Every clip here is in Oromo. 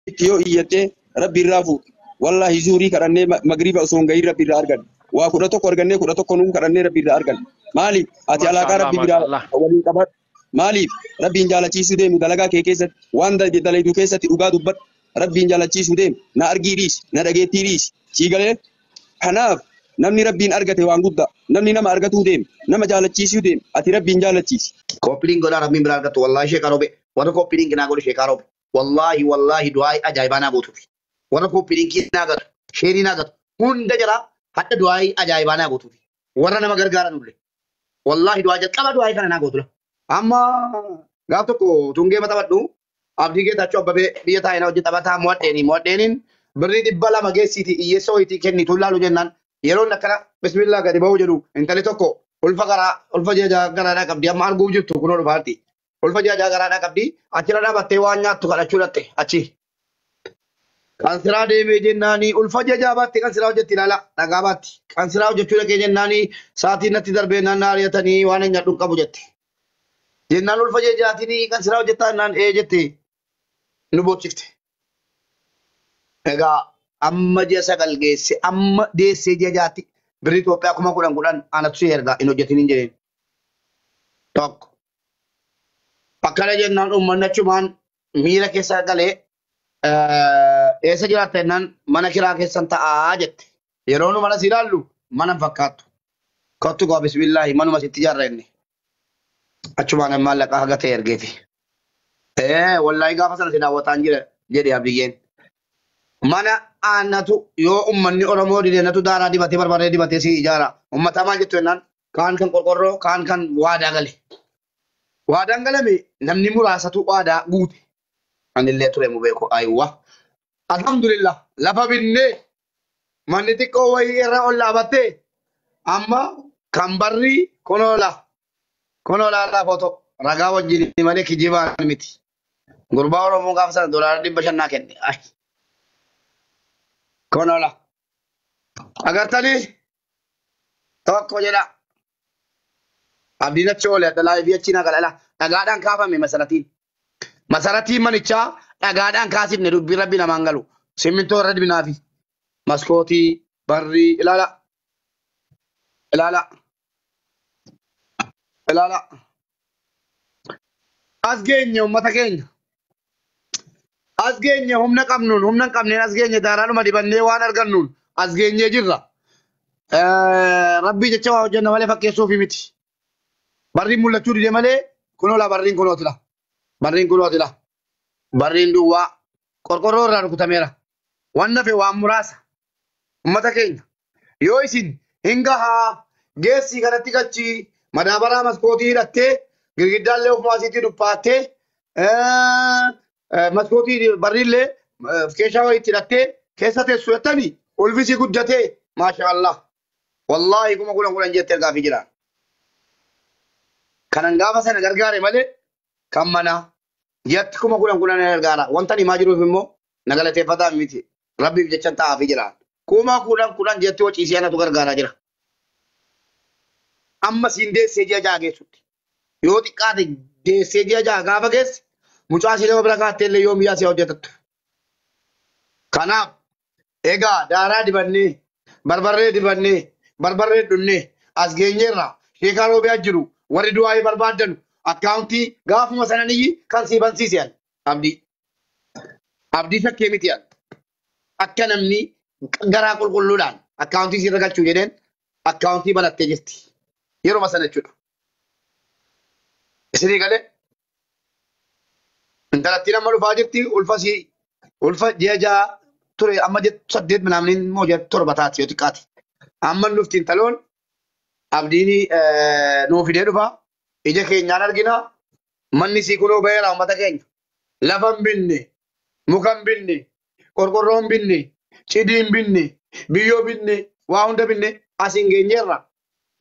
Rabbitti yoo iyyatte Rabbi irraa fuudha. Wallaahi zuurii kadhannee magriiba osoo hin gahin Rabbi irraa arganna. Waa 11 argannee 11 nuu kadhannee Rabbi irraa arganna. Maaliif ati alaaqaa Maashaallah Rabbi biraa maashaallah. waliin qabadhu. Maaliif Rabbiin jaalachiisuu deemi dalagaa kee keessatti waan dalaydu keessatti dhugaa dubbadhu. Rabbiin jaalachiisuu deemi na argii dhiisi na dhageettii dhiisi. Sii galee kanaaf namni Rabbiin argate waan guddaa namni nama argatuu deemi nama jaalachiisuu deemi ati Rabbiin jaalachiisi. Koppiliin godhaa Rabbiin biraa argattu wallaahi sheekaa roobe warra koppiliin naa godhu sheekaa roobe wallaahi wallaahi du'aa ajaa'ibaa naa gootuufi warra koppiliin naa gatu sheerii naa gatu hunda jara hadha du'aa ajaa'ibaa naa gootuufi warra nama gargaaran ullee wallaahi du'aa jalqaba du'aa kana naa gootu. Amma gaaf tokko tungee taphadhu Abdii Geetaachoo Abbabee biyya taa'ee hojii taphataa mo'adheeniin birrii 200 geessiiti hiyyeessa wayitii kennitu laalu jennaan yeroon akkana bismillaa gadi ba'uu jedhu intalli tokko ulfa garaa ulfa ji'a garaadhaa qabdi amma arguuf jirtu kunoo dhufaatti ulfa ji'a garaadhaa qabdi achirra dhaabattee waan nyaattu kadhachuu dhatte achi. Qansiraa deemee jennaanii ulfa ji'a baatti qansiraa hojjetti ilaala dhagaa baatti qansiraa hojjechuu dhaqee jennaanii sa'aatiin natti darbee naan ari'atanii waan hin nyaadhu qabu jette. Jennaan ulfa ji'a jaatiin qansiraa hojjettaa jennaan ee jette nu boochifte. Egaa amma ji'a 9 geesse amma deessee ji'a 6tti birrii Itoophiyaa 10,000 10,000 anatu si ergaa hin hojjetin hin jedheen. Tokko. Akkana jennaan uummanni achumaan miira keessa galee eessa jiraatta jennaan mana kiraa keessan ta'aa jette. Yeroo nu mana si ilaallu mana hin fakkaattu. Kottu koo bismillaahi manuma sitti ijaarra inni. Achumaan maallaqa haga ta'e ergeefi. Wallaahi gaafa sana si daawwataan jira jedhe Abdiyyeen. Mana aanatu yoo uummanni Oromoo dide natu daaraa dibatee barbaree dibatee si ijaara. Uummata maal jettu jennaan kaan kan qorqorroo kaan kan waadaa gale. Waadaan galame namni muraasatu waadaa guute. Anillee ture mu beeku ayiwa. Alhamdulillah lafa binnee manni xiqqoo wayii irra ol dhaabattee amma kan barrii konoola konoola irraa foto ragaa wajjin malee kijibaan miti. Gurbaa Oromoo gaafa sana $500 naa kenne. Konoola. Agartanii tokko jedha. Abdiin achi oole adda laayivii achi na galala. Dhagaadhaan kaafame masaratiin. Masaratiin manichaa dhagaadhaan kaasifne dubbii rabbi namaan galu. Simmintoo irra dibinaafi. Maskootii, barrii, ilaala. Ilaala. Ilaala. As geenye uummata keenya. As geenye humna qabnuun humna hin qabneen as geenye daaraadhuma dibannee waan argannuun as geenyee jirra. Rabbii jecha waa hojjenna malee fakkeessuufi miti. Barriin mul'achuu dide malee kunoo barriin kunootila. Barriin kunootila. Barriin duwwaa qorqorroo irraa rukutameera. Waan hafe waan muraasa. Uummata keenya yoo isin hin gahaa geessii kanatti galchii madaabaraa maskootii hidhattee girgiddaallee ofuma asiitti dubbaattee maskootii barriillee keeshaa wayiitti hidhattee keessa teessu jettanii ulfisi guddatee maashaallah. Wallaahi 10,000 10,000 jette ergaafii jira. Kanan gaafa sana gargaare malee kan manaa ji'atti 10,000 10,000 gargaara. Wanta himaa jiruuf immoo na galateeffataa miti. Rabbiif jechan taa'aafii jira. 10,000 10,000 ji'atti hociisee anatu gargaaraa jira. Amma siin deessee ji'a 6 geessutti. Yoo xiqqaate deessee ji'a 6 gaafa geesse mucaa ishee nama bira kaattee illee yoo miyaa si hojjetattu. Kanaaf egaa daaraa dibannee barbarree dibannee barbarree dhunnee as geenyeerra sheekaa roobiyaa jiru warri du'aa barbaaddanu akkaawuntii gaafuma sananiyyi kan sii bansiise ani abdii. Abdii shakkee miti ani. Akka namni garaa qulqulluudhaan akkaawuntii siirra galchuu jedheen akkaawuntii banattee jirti. Yeroo sana jechuudha. Isinii galee intalattiin amma dhufaa jirti ulfa sii ulfa ji'a 6 ture amma ji'a 8 minaamni immoo ji'a 7 taati yoo xiqqaate. Amma dhufti intaloon abdiin nuu fidee dhufa. Ija keenyaan argina. Manni sii kunoo baheera uummata keenya. Lafa hin binne, muka hin binne, qorqorroo hin binne, cidii hin binne, biyyoo binne, waa hunda binne asiin geenyeerra.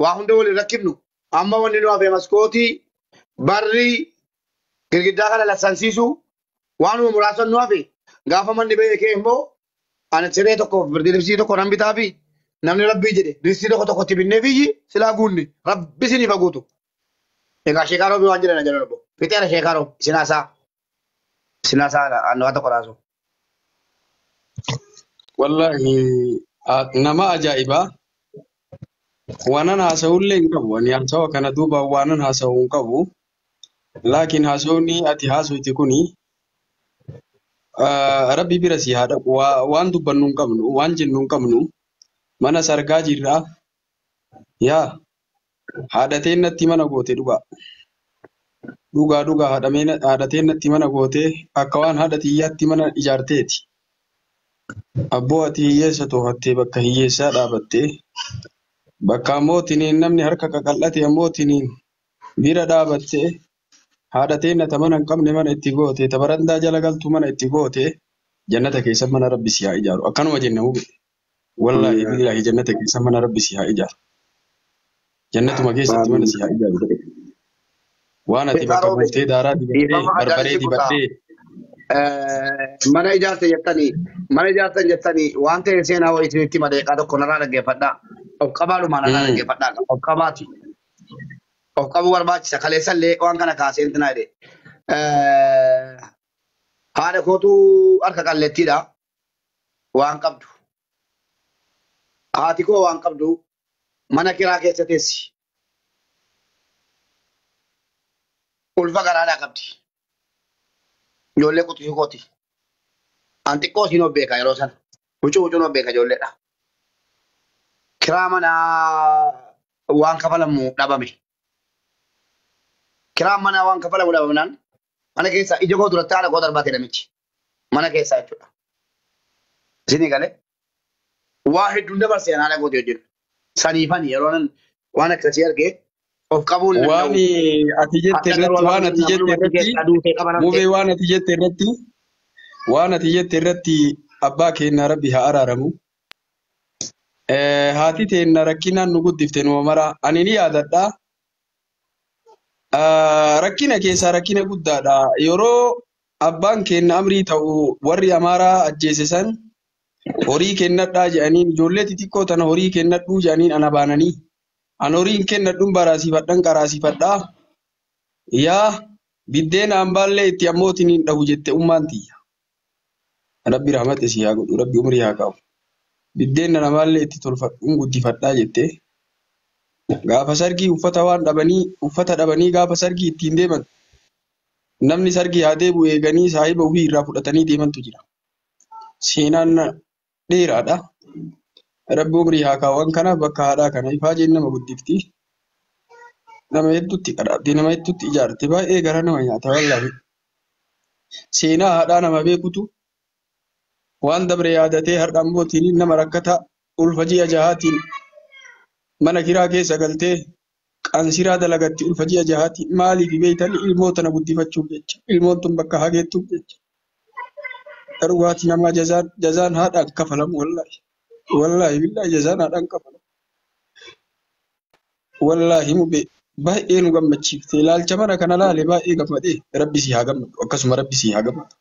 Waa hunda waliin rakkifnu. Amma wanni nu hafe maskootii, barrii, girgiddaa kana lassansiisuu waanuma muraasa nu hafe gaafa manni ba'e kee immoo ani siree tokkoof birdilibsii tokko nan bitaa fi namni rabbii jedhe distii tokko tokkotti binnee fiyyi silaa guunne rabbi isiniif haa guutu. Egaa sheekaa roobii waan jedhan jedhan obbo. Fixeera sheekaa roob isin haasaa. Isin haasaa annu waa tokko raasu. Wallaahi nama ajaa'ibaa. Waanan haasa'ullee hin qabu. Ani haasawa kana duuba waanan haasa'u hin qabu. Laakiin haasawni ati haasofte kuni Rabbi bira si haa dhaqu. Waan dubbannu hin qabnu, waan jennu hin qabnu. Mana sargaa jirra. Yaa haadhateen natti mana goote dhugaa. Dhugaa dhugaa haadhateen natti mana goote akka waan haadha xiyyaatti mana ijaarteeti. Abboo ati hiyyeessa too'attee bakka hiyyeessaa dhaabattee bakka ammootiin namni harka qaqal'ate ammootiin bira dhaabattee haadhateen ta mana hin qabne mana itti goote ta barandaa jala galtu mana itti goote jannata keessa mana rabbi si haa ijaaru. Akkanuma jenna mube. Wallaahi billaahi jannata keessa mana rabbi si haa ijaaru. Jannatuma keessatti mana si haa ijaaru. Waan ati bakka buuftee daaraa dibattee barbaree dibattee. Mana ijaarte jettanii mana ijaartan jettanii waan ta'e seenaa wayii isinitti madeeqaa tokko narraa dhaggeeffadhaa. Of qabaadhuma narraa dhaggeeffadhaa. Of qabaati. Of qabuu barbaachisa. Kaleessallee waan kana kaasee intinaa jedhe. Haadha kootu harka qalleettiidha. Waan qabdu. Haati koo waan qabdu mana kiraa keessa teessi. Ulfa garaadhaa qabdi. Ijoollee quxisuu kooti. An xiqqoo siin of beeka yeroo sana. Huccuu huccuun of beeka ijoolleedha. Kiraa manaa waan kafalamu dhabame. Kiraan manaa waan kafalamu dhabamnaan mana keessa ija koo duratti haadha koo darbate namichi. Mana keessaa jechuudha. Isinii galee waa hedduun dabarsee haadha kooti hojjetu. Saniifani yeroo nan waan akkasii argee of qabuun Waan ati jette irratti waan ati jette irratti mubee waan ati jette irratti waan ati jette irratti abbaa keenya rabbi haa araaramu. Haati teenna rakkinaan nu guddifte numa mara ani ni yaadadha. Rakkina keessaa rakkina guddaadha. Yeroo abbaan keenya amrii ta'u warri Amaaraa ajjeese san horii kennadhaa jedhaniin ijoollee xixiqqoo tana horii kennadhuu jedhaniin ana baananii. An horii hin kennadhuun baraasiifadhan qaraasiifadhaa. Yaa biddeena hambaallee itti ammootiin hin dhahu jette ummaan tiyya. Rabbi rahmata si haa godhu, Rabbi umrii haa qabu. Biddeena namaallee itti tolfadhuun guddifadhaa jette. Gaafa sargii uffata waan dhabanii uffata dhabanii gaafa sargii ittiin deeman namni sargii haa deebi'u eeganii saahiba ofii irraa fudhatanii deemantu jira. Seenaan dheeraadha. Rabbi umrii haa kaawwan kanaaf bakka haadhaa kana ifaajeen nama guddifti. Nama hedduutti qaraabdee nama hedduutti ijaarte baay'ee gara nama nyaata wallaahi. Seenaa haadhaa nama beekutu waan dabre yaadatee har'a ammootiin nama rakkataa ulfa ji'a jahaatiin mana kiraa keessa galtee qansiraa dalagatti ulfa ji'a jahaatiin maaliif beeytan ilmoo tana guddifachuuf jecha ilmoon tun bakka hageettuuf jecha. Dhugaatii namaa jazaan haadhaan kafalamu wallaahi. Wallaahi billaahi jazaan haadhaan kafalamu. Wallaahi mubee baay'ee nu gammachiifte ilaalcha mana kana laale baay'ee gammadee rabbi si haa gammadu akkasuma rabbi si haa gammadu.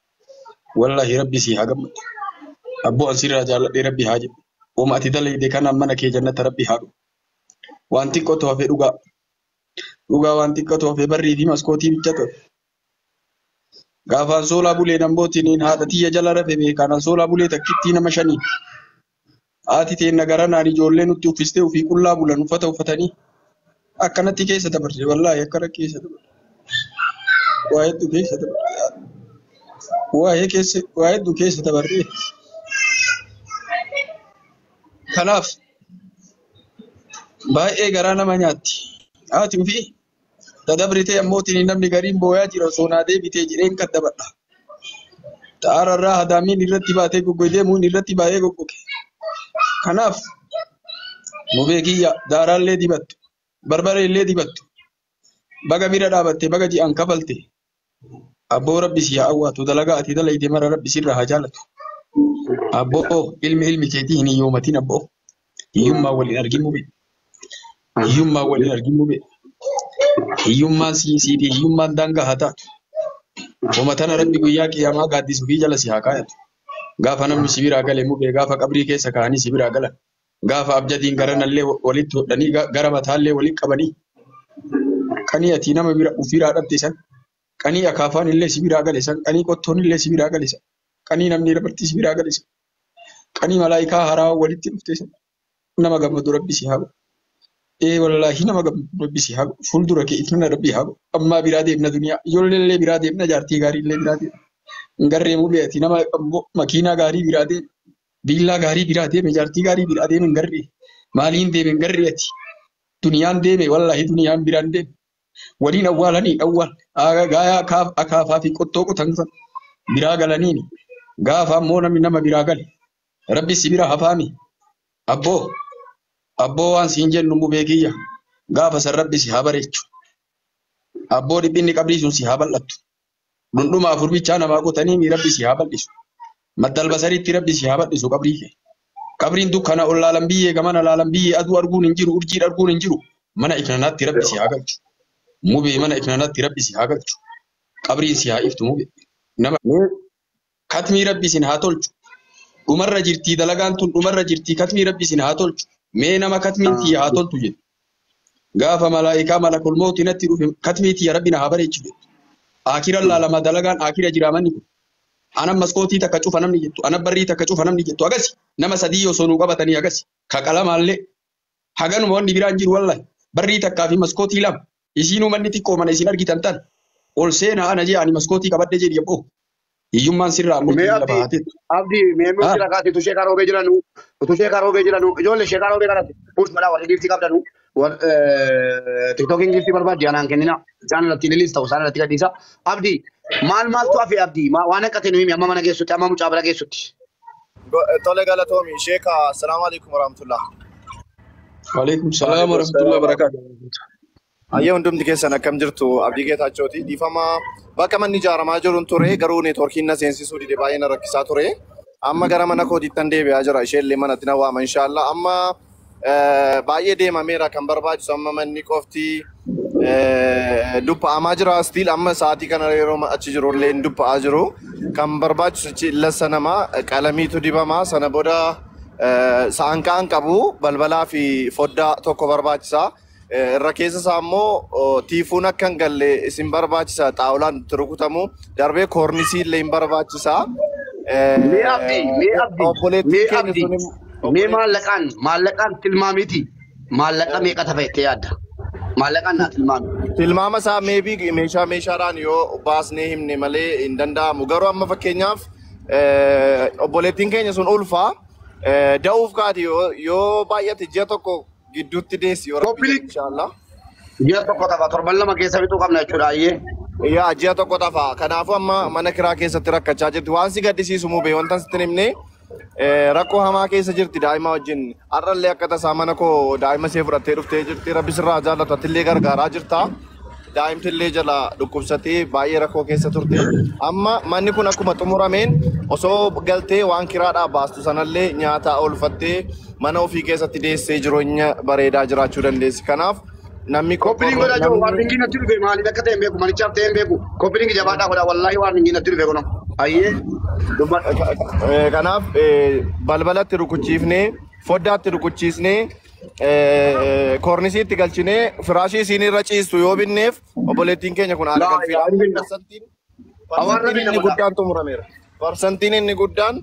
Wallaahi rabbi si haa gammadu. Abboo an sirraa jaalladhee rabbi haa jedhu. Ooma ati dalayde kanaan mana kee jannata rabbi haa godhu. Waan xiqqootu hafe dhugaa. Dhugaa waan xiqqootu hafe barrii fi maskootii bichatu hafe. Gaafa ansoolaa bulee nambootiin haadha tiyya jala rafe beekaan ansoolaa bulee takkittii nama shanii. Haati teenna garanaan ijoollee nutti uffistee ofii qullaa bulan uffata uffatanii akkanatti keessa dabarse wallaahi akkana keessa dabarse. Waa hedduu keessa dabarse. Waa hedduu keessa dabarre. Kanaaf baay'ee garaa nama nyaatti. Haati ofii dadabritee ammootiin namni gariin booyaa jira osoo naa deebitee jedheen kan dabadha. Xaararraa hadaamiin irratti baatee goggoge muun irratti baay'ee goggoge. Kanaaf mubee kiyya daaraallee dibattu barbareellee dibattu baga bira dhaabatte baga ji'aan kafalte abboo rabbi si haa awwaatu dalagaa ati dalayte mara rabbi sirraa haa jaalatu. Abboo ilmi ilmi keetii hin hiyyoomatin abboo hiyyummaa waliin argin mubee hiyyummaa waliin argin mubee hiyyummaan siisiifi hiyyummaan daangaa haa taatu. Homa tana rabbi guyyaa qiyaamaa gaaddisuu fi jala si haa kaayatu. Gaafa namni si biraa gale mubee gaafa qabrii keessa kaa'anii si biraa galan. Gaafa abjadiin garanallee walitti hodhanii gara mataallee walitti qabanii. Qanii ati nama bira ofiiraa dhabde san qanii akaafaan illee si biraa gale san qanii qottoon illee si biraa gale san qanii namni dabartii si biraa gale san. Qanii malaayikaa haaraa walitti dhufte nama gammadu Rabbi si haa godhu. Ee wallaahi nama gammadu Rabbi si haa godhu. Fuuldura kee ifnana Rabbi haa godhu. Ammaa biraa deemna duniyaa. Ijoolleellee biraa deemna jaartii gaariillee biraa deemna. Garree mubeeti nama makiinaa gaarii biraa deeme. Biillaa gaarii biraa deeme jaartii gaarii biraa deeme hin garree. Maaliin deeme hin garree ati. Duniyaan deeme wallaahi duniyaan biraan deeme. Waliin awwaalanii awwaal. Gaayaa akaafaa fi qottoo qotan san biraa galaniini. Gaafa ammoo namni nama biraa gale. Rabbi si bira hafaami. Abboo abboo waan siin jennu mubee kiyya. Gaafa san Rabbi si haa bareechu. Abboo dhiphinni qabrii sun si haa bal'attu. Dhundhuma afur bichaa namaa qotanii Rabbi si haa bal'isu. Maddalbasariitti Rabbi si haa bal'isu qabrii kee. Qabriin dukkana ol laalan biyyee gamana laalan biyyee aduu arguun hin jiru urjii arguun hin jiru. Mana ifnanaatti Rabbi si haa galchu. Mubee mana ifnanaatti Rabbi si haa galchu. Qabriin si haa iftu mubee. Nama katmii Rabbi isin haa tolchu. Dhumarra jirtii dalagaan tun dhumarra jirtii katmii Rabbi isin haa tolchu. Mee nama katmiin tiyya haa toltu jedhu. Gaafa malaayikaa malakul mawti natti dhufe katmii tiyya Rabbi na haa bareechu jedhu. Akira laalama dalagaan akira jira manni kun. Anan maskootii takka cufa namni jettu, anan barrii takka cufa namni jettu agasi nama sadii osoo nuu qabatanii agasi ka qalamaallee haganuma wanni biraan jiru wallahi barrii takkaa fi maskootii lama isiinuu manni xiqqoo mana isin argitan tan ol seenaa ana jee ani maskootii qabadhe jedhi abboo hiyyummaan sirraa murtii lafa haateettu. Abdii mee murtii rakaati utuu sheekaa roobee jiranu utuu sheekaa roobee jiranu ijoollee sheekaa roobee kanatti push godhaa warri giiftii qabdanu tiktookiin giiftii barbaaddi anaan kennina isaan irratti liliis ta'u isaan irratti gadhiisa. Abdii maal maaltu hafe Abdii waan akka ta'e nu himi amma mana geessutti amma mucaa bira geessutti. Tole galatoomi sheeka assalaamu alaikum warahmatullah. Waalaikum salaam warahmatullahi wabarakatuh. Ayyee hundumti keessan akkam jirtu Abdii Geetaachooti. Dhiifama bakka manni ijaaramaa jiruun ture garuu neetworkiin na seensisuu dide baay'ee na rakkisaa ture. Amma gara mana kootiittan deebi'aa jira isheellee manatti na waama inshaalla. Amma baay'ee deemameera kan barbaachisu amma manni qofti dubba'amaa jira stiil amma sa'aatii kana yeroo achi jiru illee hin dubba'aa jiru. Kan barbaachisu lassa namaa qalamiitu dibamaa sana booda saanqaan qabu balbalaa fi foddaa tokko barbaachisa. Irra keessa isaa immoo tiifuun akka hin galle isin barbaachisa xaawulaan itti rukutamu darbee koornisii illee hin barbaachisa. Mee Abdii mee Abdii mee Abdii mee maallaqaan tilmaamiti maallaqa meeqa tafa jettee yaadda? Maallaqaan naa tilmaami. Tilmaama isaa meebii meeshaadhaan yoo baasnee himne malee hin danda'amu. Garuu amma fakkeenyaaf obboleettiin keenya sun ulfaa da'uuf kaati yoo baay'ate ji'a tokko gidduutti deessi yoo Rabbi jedhe inshallah. Ji'a tokko tafa torban lama keessa fixuu qabna jechuudha ayyee. Yaa ji'a tokko tafa. Kanaafuu amma mana kiraa keessatti rakkachaa jirti. Waan si gaddisiisu mubee wanta sitti himne rakkoo hamaa keessa jirti daa'ima wajjin. Har'allee akka tasaa mana koo daa'ima ishee fudhattee dhuftee jirti. Rabbi sirraa jaallatu atillee gargaaraa jirta. Daa'imtillee jala dhukkubsatee baay'ee rakkoo keessa turte. Amma manni kun akkuma xumurameen osoo galtee waan kiraadhaa baastu sanallee nyaata oolfattee mana ofii keessatti deessee jireenya bareedaa jiraachuu dandeessi. Kanaaf namni Koppiliin godhaa jiru waarningiin natti dhufe maaliif akka ta'e hin beeku manichaaf ta'e hin beeku koppiliin jabaadhaa godhaa wallaahi waarningiin natti dhufe kunoo. Ayyee dubbadhu. Kanaaf balbalatti rukuchiifnee foddaatti rukuchiisnee koornisiitti galchinee firaashii isiin irra ciistu yoo binneef obboleettiin keenya kun haala galfiidha. Parsantiin inni guddaan xumurameera. Parsantiin inni guddaan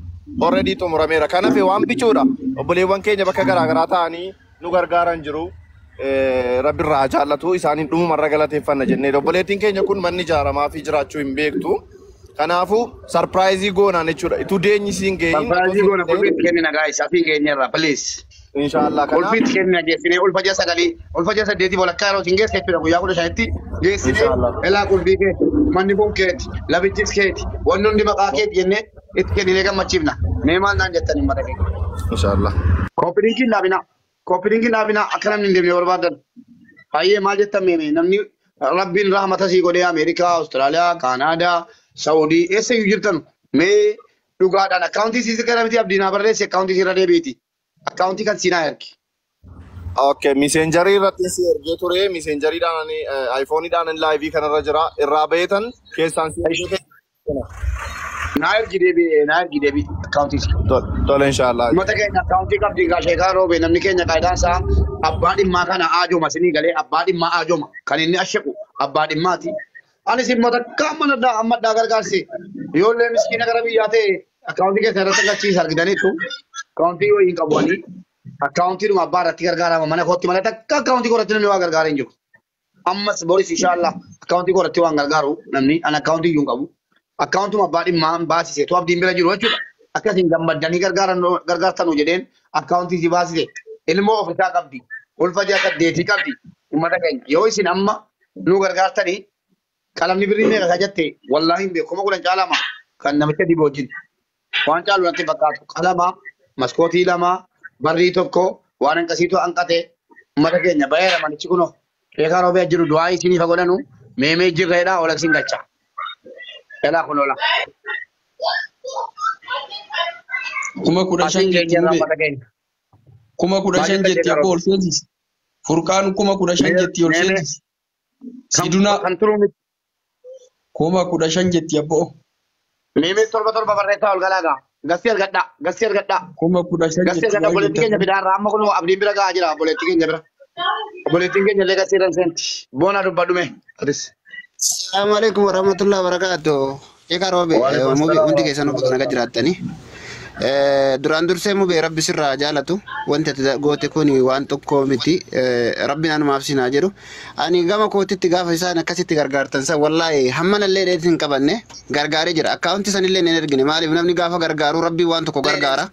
already xumurameera. Kanaaf waan bicuudha. Obboleewwan keenya bakka garaagaraa ta'anii nu gargaaran jiru. Rabbi irraa jaallatu isaaniin dhumumarra galateeffanna jennee obboleettiin keenya kun manni ijaaramaa fi jiraachuu hin beektu. Kanaafuu sarpiraayizii goonaan jechuudha. Ituu deenyi siin geenye. Sarpiraayizii goona qulfiitti kennina gaayis afiin geenyerra please. Inshallah kanaaf. Qulfiitti kennina geessinee ulfa ji'a 9 ulfa ji'a 8 walakkaa yeroo isin geesse jechuudha guyyaa 15tti geessinee elaa qulfii keeti manni kun keeti lafichis keeti wanni hundi maqaa keeti jennee itti kenninee gammachiifna. Mee maal naan jettan hin mata keenya. Inshallah. Kooppilinkiin dhaabinaa. Kooppilinkiin dhaabinaa akka namni hin deemne barbaadan. Baay'ee maal jettan meeme namni Rabbiin rahmata sii godhee Ameerikaa, Awustiraaliyaa, Kaanaadaa, Saawudii eessa iyyuu jirtan mee dhugaadhaan akkaawuntii sii gara miti Abdii naa barreessi akkaawuntii siirra deebiiti. Akkaawuntii kan siinaa ergi. Okay, miseenjarii irratti si ergee ture. Miseenjariidhaan ani iPhone'dhaan laayivii kanarra jira. Irraa baheetan keessaan si ergee. Naa ergi deebi'e, naa ergi deebi'e akkaawuntii si. Tole inshallah. Uummata keenya akkaawuntii qabdi sheekaa roobee namni keenya qaayidaan isaa abbaa dhimmaa kana aajoma sinii galee abbaa dhimmaa aajoma kan inni ashequ abbaa dhimmaati. Anis immoo takka amma addaa gargaarse ijoollee miskiina gara biyyaa ta'e akkaawuntii keessa irratti agarsiisa argitaniitu. Akkaawuntii yoo hin qabu ani akkaawuntiidhuma abbaa irratti gargaarama mana kootti malee takka akkaawuntii koorratti namni waa gargaara hin jiru. Ammas boris inshaallah akkaawuntii koorratti waan gargaaru namni an akkaawuntii iyyuu hin qabu. Akkaawuntuma abbaa dhimmaa baasise tu abdiin bira jiru jechuudha. Akkasiin gammaddanii gargaartanuu jedheen akkaawuntii si baasise. Ilmoo ofiisaa qabdi. Ulfa ji'a 8 qabdi. Uummata keenya yoo isin amma nu gargaartanii qalamni birrii meeqa ka jette wallaahi hin beeku 10,000 caalama kan namicha dibu wajjin. Waan caalu natti fakkaatu qalama maskootii 2 barrii 1 waan hanqasiitu hanqate uummata keenya baheera manichi kunoo. Sheekaa roobee jiru du'aa isiniif haa godhanu meemee jirreedha ola isin galcha. Elaa kun ola. 15,000 Asiin jetti geenyerra mubee. uummata keenya. 15,000 Maal jetti jetta abboo ol seensisi. Furqaan 15,000 jetti ol Meemee seensisi. Sidunaa kan turuu miti. 15,000 jetti abboo. Meemee 7 7 barreessaa ol galaa gaa. Gassi argadhaa gassi argadhaa. 15,000 Gassi jetti argadhaa waan obboleettii jette keenya bidaarraa amma kunoo abdiin bira gahaa jira obboleettii keenya bira. Obboleettiin keenya illee gassi irra seenti. Boonaa dubbadhume. Atis. Assalamu alaikum warahmatullahi wabarakatuh. Sheekaa Roobee Waalaikum mubee salaam hundi keessan bakka nagaa jiraattanii. Duraan dursee mubee rabbi sirraa jaalatu wanti ati goote kun waan tokko miti. Rabbiin anumaaf sinaa jedhu. Ani gama kootitti gaafa isaan akkasitti gargaartan san wallaahi hammanallee dheetti hin qabanne gargaaree jira. Akkaawunti sanillee hin ergine maaliif namni gaafa gargaaru rabbi waan tokko gargaara.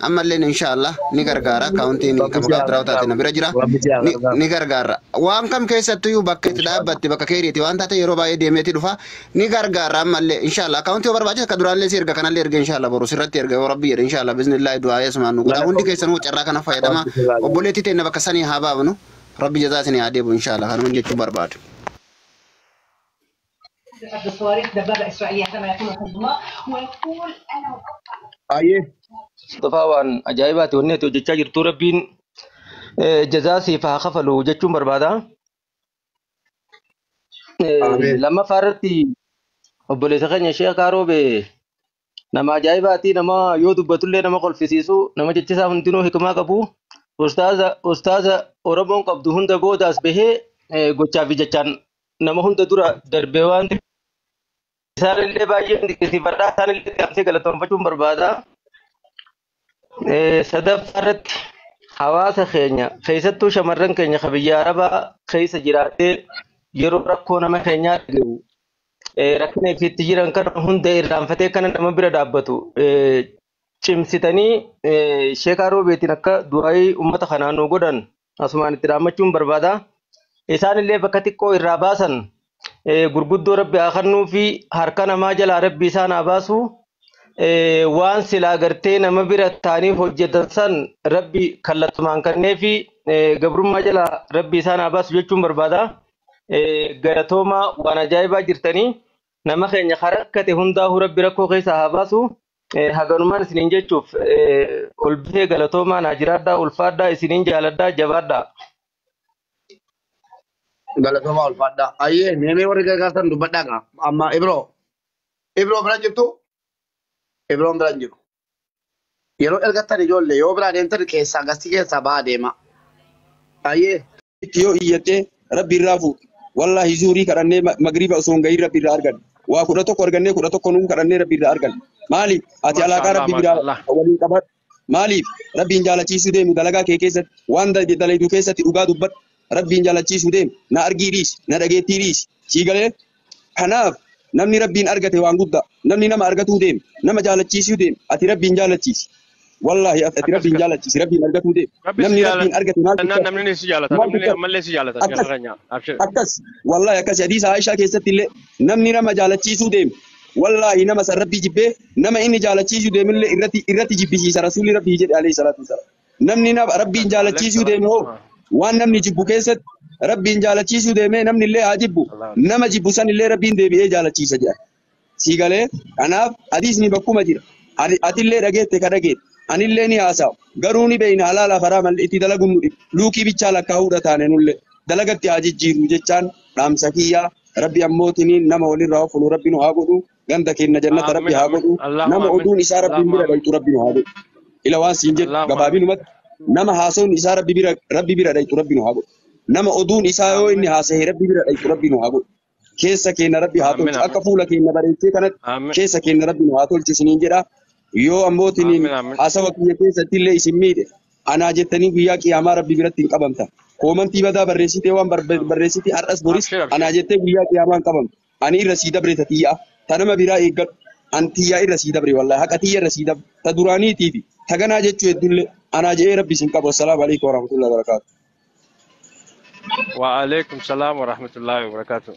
Ammallee inshaallah ni gargaara. Akkaawuntiin Rabbi kan si maqaa haa biraa taate na gargaaru. bira jira. Rabbi si haa gargaaru. Ni gargaara. Waan kam keessattuyyuu bakka itti dhaabbatte bakka keeriiti waan taate yeroo baay'ee deemeeti dhufa ni gargaara ammallee inshaallah akkaawuntii yoo barbaachise akka duraallee si erga kanallee erga inshaallah boru sirratti erga yoo rabbi jedhe inshaallah bismillaahi du'aa yesumaan nu godha hundi keessanuu carraa kana fayyadama Rabbi si haa gargaaru. obboleettii teenna bakka sanii haa baafnu rabbi jazaa isinii haa deebi'u inshaallah kanuma jechuu barbaadu. بالصواريخ دبابة إسرائيلية هذا ما يقوله حزب الله ويقول أنا Baay'ee. Mustafaa waan ajaa'ibaati wanni ati hojjechaa jirtu rabbiin jazaa siif haa kafalu jechuun barbaada. Ameen. Lammaffaa irratti obboleessa keenya Sheekh Roobee nama ajaa'ibaati nama yoo dubbatullee nama kolfisiisu nama jechisaa hundinuu hikmaa qabu ustaaza Oromoon qabdu hunda boodaas bahee gochaa fi jechaan nama hunda dura darbee waan ta'eef isaanillee baay'ee dinqisiifadha isaanillee gaamsee galatoonfachuun barbaada. Sadaffaa irratti hawaasa keenya keessattuu shamarran keenya kan biyya Arabaa keessa jiraatee yeroo rakkoo nama keenyaa dhagahu rakkina itti jiran kana hunda irraanfatee kana nama bira dhaabbatu cimsitanii Sheekaa Roobeetiin akka du'aayii uummata kanaa nu godhan asumaan itti dhaammachuun barbaada. Isaanillee bakka xiqqoo irraa baasan gurguddoo rabbi haa kennuu fi harka namaa jalaa rabbi isaan haa baasu. Waan silaa gartee nama bira taanii hojjetan san rabbi kallattumaan kennee fi gabrummaa jalaa rabbi isaan haa baasu jechuun barbaada. Galatoomaa waan ajaa'ibaa jirtanii nama keenya rakkate hundaa'uu rabbi rakkoo keessaa haa baasu. Haganumaan isiniin jechuuf ol bitee galatoomaa naa jiraadhaa ulfaadhaa isiniin jaaladhaa jabaadhaa. Galatoomaa ulfaadhaa. Ayyee meemee warri gargaartan dubbadhaa gaa. Amma Ibroo. Ibroo bira jirtu? Ibroon bira hin jiru. Yeroo ergattan ijoollee yoo biraa deemtan keessaa gastii keessaa bahaa deema. Ayyee. Itti yoo iyyattee rabbi irraa fuute. Wallaahi zuurii kadhannee magriiba osoo hin gahin rabbi irraa arganne. Waa 11 argannee 11 nuu kadhannee rabbi irraa arganne. Maaliif ati alaaqaa Maashaallah rabbi biraa maashaallah. waliin qabadhu. Maaliif rabbiin jaalachiisuu deemi dalagaa kee keessatti waan dalaydu keessatti dhugaa dubbadhu. Rabbiin jaalachiisuu deemi na argii dhiisi na dhageettii dhiisi sii galee kanaaf namni rabbiin argate waan guddaa namni nama argatuu deemi nama jaalachiisuu deemi ati rabbiin jaalachiisi. Wallaahi ati Akkas rabbiin akkas. jaalachiisi rabbiin argatuu deemi Rabbi si namni rabbiin argate maal jaalata xiqqaata namni si jaalata maal namni xiqqaata ammallee si jaalata akkas sheekha keenya abshir. akkas wallaahi akkas hadiisa Aishaa keessatti illee namni nama jaalachiisuu deeme wallaahi nama san rabbii jibbee nama inni jaalachiisuu deemillee irratti jibbisiisa rasuulli rabbii jedhe alayhi salaatu wasalaam. Namni nama rabbiin Akkas alayhi jaalachiisuu deeme salaatu hoo wasalaam. waan namni jibbu keessatti rabbiin jaalachiisuu deeme namni illee haa jibbu Allah. nama jibbu san illee rabbiin deebi'ee jaalachiisa jedha. Sii galee kanaaf hadiisni bakkuma jira. Atillee dhageette ka dhageette. Anillee ni haasa'u. Garuu ni beeyna halaalaaf haraama itti dalaguun nu dhibu. Luukii bichaa lakkaa'uudha taane nullee. Dalagatti haa jijjiirru jechaan dhaamsa kiyyaa rabbi ammootiniin nama walirraa of rabbi nu haa godhu. Ganda keenya jannata rabbi Aamin haa aamin. godhu. Allahumma Nama aamin. oduun isaa rabbiin Allahumma bira aamin. dhayxu rabbi nu haa godhu. Ila waan siin jedhu Allahumma aamin. gabaabinumatti nama haasawni isaa rabbi bira dhayxu rabbi nu haa godhu. Nama oduun isaa yoo inni Aamin. haasahe rabbi bira dhayxu rabbi nu haa godhu. Keessa keenya rabbi haa Aamin tolchu. aamin. Akka fuula keenya bareechee kanatti Aamin. keessa keenya rabbi nu haa tolchu isiniin jedha. Yoo ammootiniin Amiin amiin. haasawa kiyya keessatti illee isin miidhe anaa jettanii guyyaa qiyaamaa rabbi biratti hin qabamta. Koomantii badaa barreessitee waan barreessite har'as boris Abshir abshir. anaa jettee guyyaa qiyaamaa hin qabamtu. Ani irra sii dabre ta tiyyaa ta nama biraa eeggadhu. An tiyyaa irra sii dabre wallahi haqa tiyya irra sii dabre ta duraaniitii fi ta ganaa jechuu hedduullee anaa je'ee rabbi isin qabu. Assalaamu alaikum warahmatullahi wabarakaatuh. Wa alaikum salaam wa rahmatullahi wa barakatuh.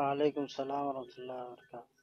وعليكم السلام ورحمة الله وبركاته.